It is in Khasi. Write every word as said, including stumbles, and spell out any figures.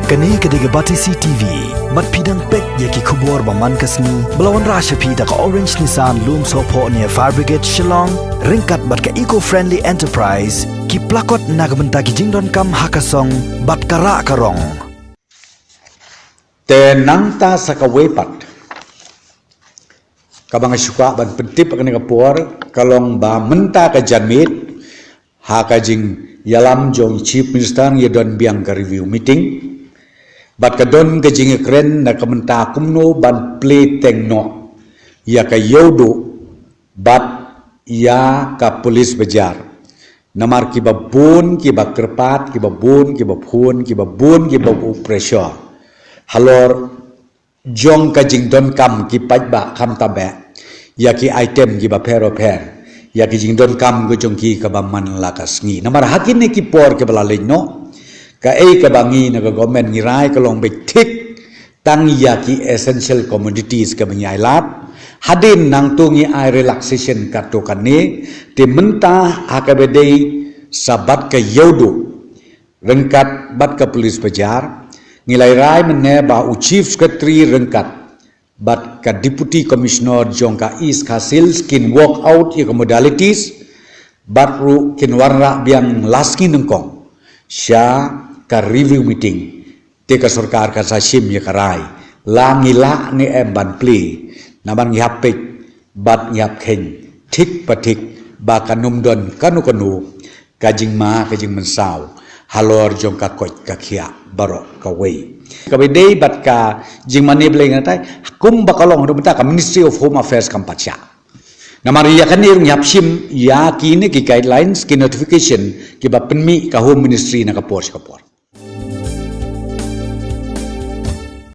Kane ka dei ka Batesi T V. Bad phi dang peit ïa ki khubor ba man ka sngi ba la wanrah sha phi da ka Orange Nissan Lumsohphoh near Fire Brigade Shillong, ryngkat bad ka Eco Friendly Enterprise, ki plakot na ka bynta ki jingdonkam ha ka song bad ka rah ka rong. Te nangta sa kawei pat kaba nga shu kwah ban pyntip ha kane ka por ka long ba mynta ka janmiet ha ka jingïalam jong Chief Minister ngi don biang ka review meeting. Bad ka don ka jingïakren na ka bynta kumno ban plie teng noh ïa ka ïewduh bad ïa ka police bazaar. Namar kiba bun kiba kyrpad, kiba bun kiba phone, kiba bun kiba u pressure halor jong ka jingdonkam ki paidbah khamtam bha ïa ki item kiba pher ba pher, ïa ki jingdonkam ka jong ki kaba man la ka sngi. Namar ha kine ki por kiba la leit noh, kaei kaba ngi na ka government ngi rai ka long beit thik tang ïa ki essential commodities kaba ngi ai lad. Hadien nangta ngi ai relaxation katto katne. Te mynta ha kaba dei sa bad ka ïewduh ryngkat bad ka police bazaar, ngi la rai mynne ba u Chief Secretary ryngkat bad ka Deputy Commissioner jong ka East Khasi Hills kin work out ïa ka modalities bad ruh kin wanrah biang la sngi nyngkong sha ka review meeting. Te ka sorkar kan sa shim ïa ka rai la ngi lah ne em ban plie. Namar ngi hap peit bad ngi hap kheiñ thik pa thik ba kan ym don kano kano ka jingma ka jingmynsaw halor jong ka koit ka khiah baroh kawei. Kaba dei bad ka jingmane Blei ngan tai, kumba ka long ruh mynta ka Ministry of Home Affairs kam pat shah. Namar ïa kane ruh ngi hap shim ïa kine ki guidelines, ki notification kiba pynmih ka Home Ministry na ka por sha ka por.